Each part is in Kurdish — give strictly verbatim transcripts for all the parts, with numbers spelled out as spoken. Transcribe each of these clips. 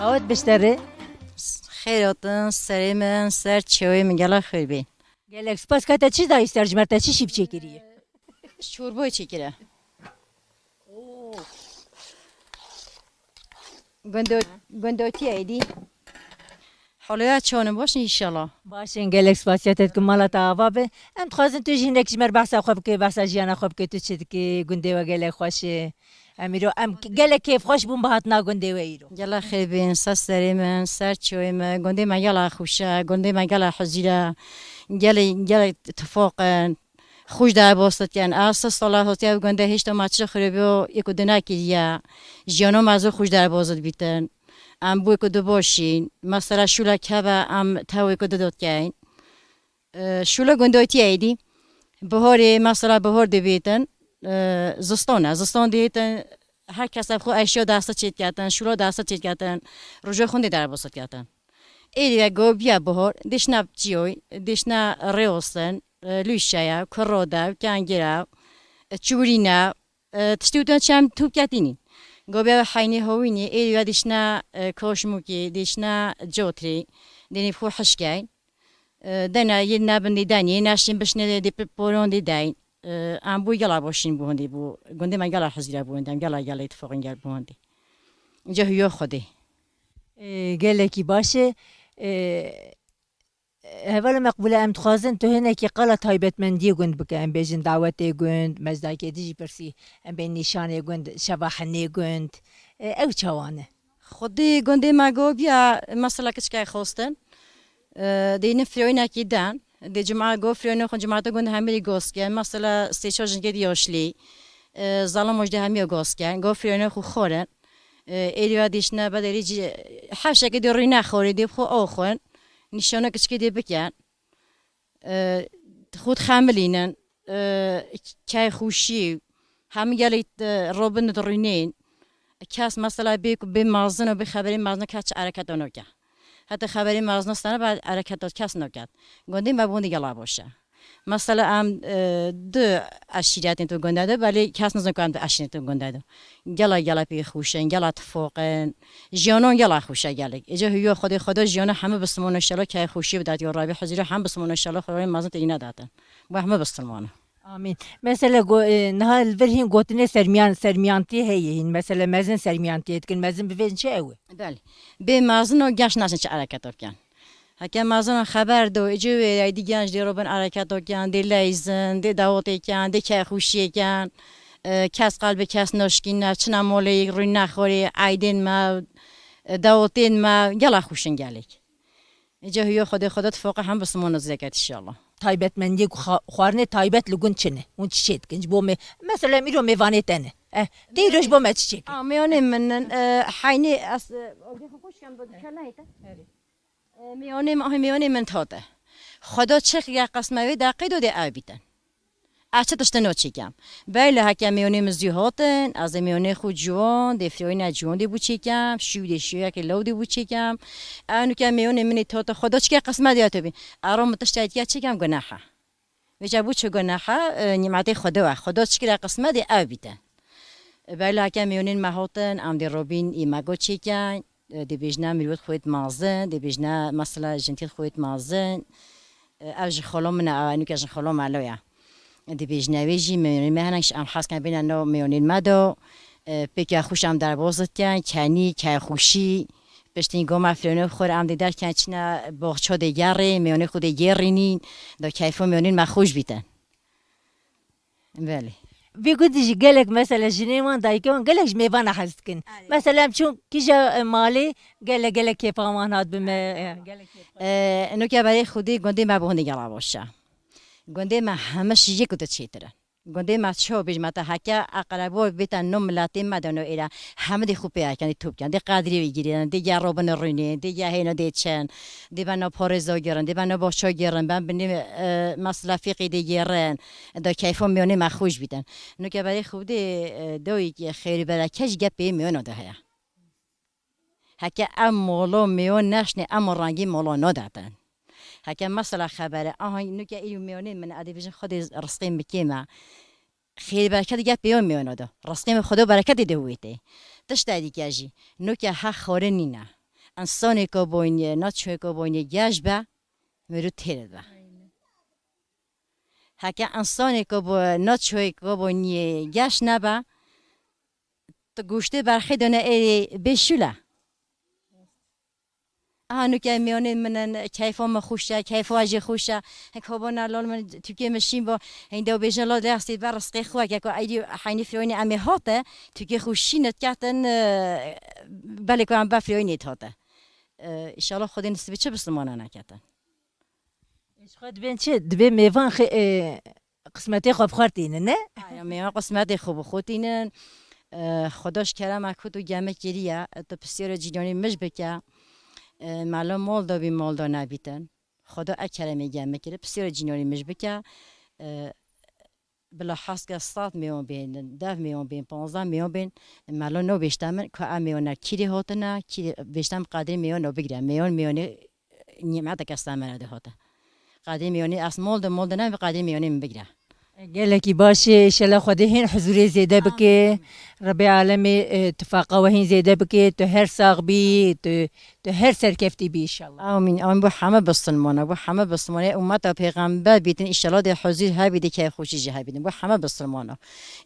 Awet bişterê. Xêr hatin, serê min, ser çewê min, gela xêr bê. Gelek spas. Ka te çi dayî ser ji me, te çi şîv çêkiriye? Çorbayê çêkire. Gundo-, gundotiye êdî. Holêya çawan in, baş in înşallah. Baş in, gelek spasiya te dikim, mala te ava be. Em dixwazin tu jî hinek ji me re behsa xwe bike, behsa jiyana xwe bike, tu çi dikî, gundê we gelek xweş e. Em îro, em gelek kêfxweş bûn bi hatina gundê we îro. Gela xêr bin, ser serê min, ser çewê min, gundê me gela xweş e, gundê me gela hizîr e, gelê, gelê tifaq in. Xweş derbas dikin. Ez sê sala hatiye ev gundê hêşta ma çi xirabî êk û du nekiriye. Jiyana me zor xweş derbas dibîtin. Em bû êk û du baş in. Mesela şûlek hebe em tew êk û du dotkeyn. E, şûla gundotiyê êdî. Biharê, mesela bihar dibîtin. E, zistan e. Zistan dihêtin. Her kes ev xwe eşya desta çêdiketin. Şûla desta çêdiketin. Roja xwendê derbas diketin. Êdî ve gobiya bihar, dişna çiyoy, dişna rêostin, e, lûşeya, kuroda, kengira, e, çûrîna, e, tiştî utan çem tûp ketînî. Gobiya ve heynê howînî, êdî ve dişna, e, koşmûkî, dişna cotrî, dênî xwe hişkey. E, dena yê nebin dî denî, yê neşin bişne dê, dê pi-, poron dî deyn. E, em bû gela boşîn bû hindî bû. Gundê me gela hizîra bû hindî, em gela, gela îtifaqin gel bû hindî. Înca huyo Xwedê. E, gelekî baş e. E, Hevala Meqbûle, em dixwazin tu hinekî qala taybetmendiyê gund bike, em bêjin dawetê gund, me ji dayikê din jî pirsî, em bên nîşanê gund, şeva hinê gund. E, ew çawan e? Xwedî gundê me gobiya, mesela kiçikê xwestin. E, dê ne firoynekî den. Dê cuma go firoyne xwe cumata gund hemî goske. Mesela sê çar jingê di yaşlî. E, zalim jî hemî goske. Go firoyne xwe xorin. E, êdî ve dişne bedelî cî hevşekê dê rûyne xorê dê xwe oxwin. Nîşana kiçikê dê bikin. E, xwe dixemilînin. E, key xweşî. Hemî gelê, e, robin dirûnên. Kes mesela bê ku bê mazin û bê xeberê mazin kes çi ereketa noke. Heta xeberê mazin stane ba ereketa kes noket. Gundê me bûn di gela boş e. Mesela em, e, du eşîretên tu gundê de, belê kes nizin ku em du eşîretên tu gundê de. Gela, gela pê xweş in, gela tifaq in. Jiyanan gela xweş e gelek. Êca huyo Xwedê, Xweda jiyana hemî bisimona şelo key xweşî bidat ya Rabî hizîra hemî bisimona şelo Xwedê mazin têgî nedatin. Bo hemî bisimona. Amîn. Mesela go-, e, niha li vir hîn gotinê sermiyan-, sermiyantiyê heye hîn. Mesela mezin sermiyantiyê dikin. Mezin bivêjin çi ew e? Belê. Bê mezin û genç naşin çi ereketa bikin. Heke mezin û xeber do, êcê wê ey dî genç dê robin ereketa bikin, dê leyzin, dê dawetê kin, dê keyxweşiyê kin. E, kes qelbê kes naşkîne, çina molê rûy nexorê, eydên me, e, dawetên me, gela xweş in gelek. Îca huyo Xwedê, Xweda tifoqa hem bisimona zêket inşallah. Taybetmendiyê ku xa-, xwarinê taybet li gund çi ne? Hûn çi çê dikin? Ji bo me, mesela em îro mêvanê te ne. Eh, tê îro ji bo me çi çêkin? A, mêvanê min in, e, heynê ez, e, xweşkem bi dikene hête. E, mêvanê min, ah, mêvanê min tate. Xweda çi ya qesme wê deqê do dê ew bîtin. Ez çi tiştê no çêkem. Belê heke mêyonê min zû hatin, ez ê mêyonê xwe ciwan, dê firoyîna ciwan dê bû çêkem, şû dê şûyekê lew dê bû çêkem. Ew nuke mêyonê min ê tota Xweda çike qismet ya tobî. Ero min tiştê dike çêkem guneha. Vêca bû çi guneha, e, nîmetê Xweda we. Xweda çikire qismet ê ew bîte. Belê heke mêyonên me hatin, em dê robîn ê me go çêken. E, dibêjne mirwet xwêt mazin, dibêjne mesela jintî xwêt mazin. E, ev ji xolo min e, ew nuke ji xolo me lo ye. Dibêjne wê jî mêyonên me henek ji em hez ken bêne no mêyonên me do. E, pêke xweş em derbas dikin, kenî, keyxweşî. Piştî go me firênê xwe em dê derken çine boxço dê gerê, mêyonê xwe dê gerînîn. Do keyfo mêyonên me xweş bîtin. Belê. Vê gotî jî gelek mesela jinê wan, dayikê wan gelek ji mêvana hez dikin. Erê. Mesela em çûn kîja, e, malê gelek, gelek kêfa wan hat bi me, e, gelek kêfa. E, nuke berê Xwedê gundê me bi hundê gela baş e. Gundê me hemiş yek û du çêtir in. Gundê me çawa bêjim heta heke eqrebo bête no miletê me de no êre hemidê xwe pê ekin, dê top kin, dê qedrê wê girêrin, dê gel robin rûnê, dê gel hêno dê çin. Dê beno parêza girin, dê beno boxça girin, ben binê, e, mesela fêqî dê girin, da keyfo miyonê me xweş bîtin. Nuke berê Xwedê, e, dawî ki xêr û bereket ji gepê miyona de heye. Heke em molo miyon neşnê, em rengî molo nodatin. Heke mesela xebere, aha nuke î miyonê min, edê bijin Xwedê rizqê min kêm e. Xêr bereket gel pêyon mêyona de. Rastê min Xweda bereketê de wê tê. Tişta dîke jî. Nuke he xorê nîne. Însanê ku boynê, naçoyê ku boynê geş be, mirû têr be. Heke însanê ku bo-, naçoyê ku boynê geş nebe, tu goştê berxê dane êrê bê şûle. Aha, nuke meyonê min in, keyfa min xweş e, keyfa jê xweş e. Hek hobana lal min Tirkiye min şîn bo, hende û bêjin lal rastî ber rizqê xwe, ke ku eydî heynî firewînê em ê hate, Tirkiye xwe şîn et ketin, e, belê ku em ber firewînê hate. E, înşallah Xwedê nisibê çi bisilmana neketin. Ji xwe dibên çi? Dibê mêvan xê-, e, qismetê xwe bi xwe tînin, ne? Aya, mêvan qismetê xwe bi xwe tînin. E, Xweda ji kerema ku tu geme kiriye, tu pisyara cînanî mij bike. E, melo mol da bî, mol da nebîtin. Xweda e keremê geme kiri, pisyara cînanî mij bike. E, Bila heske sed mêwan bên, dev mêwan bên, panzdeh mêwan bên, melo no bêşte min, ku em mêwana kîrê hatine, kîrê bêşte min qedrê mêwan no bigire. Mêwan, mêwanê nîmeteke semere de hate. Qedrê mêwanê ez mol de, mol de ne, qedrê mêwanê min bigire. Gelekî baş e, înşallah Xwedê hên huzurê zêde bike. Rebê alemê, e, tifaqa we hên zêde bike. Tu her sax bî, tu, tu her serkeftî bî înşallah. Amîn, amîn. Bo heme bisilmana, bo heme bisilmana, ummeta pêxember bîtin, înşallah dê huzur hebî, dê keyfxweşî jî hebîtin. Bo heme bisilmana.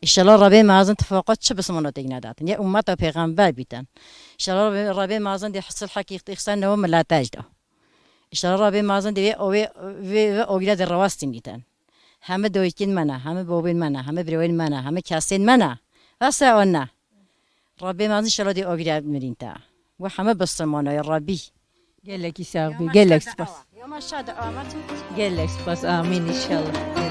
Înşallah Rebê mezin tifaqa çi bisilmana têk nedatin. Ya ummeta pêxember bîtin. Înşallah Rebê, Rebê mezin dê sulhekî îxsan newe milete jî da. Înşallah Rebê mezin dê wê, wê, wê, wê ogire dê rewa stînîtin. Heme doyikên me ne, heme bobên me ne, heme birewên me ne, heme kesên me ne. Vese o ne. Rebê mezin înşallah dê ogire mirîn te. We heme bisilmana ya Rebî. Gelekî sax bî, gelek spas. Ya ma şad amat. Gelek spas, amîn înşallah.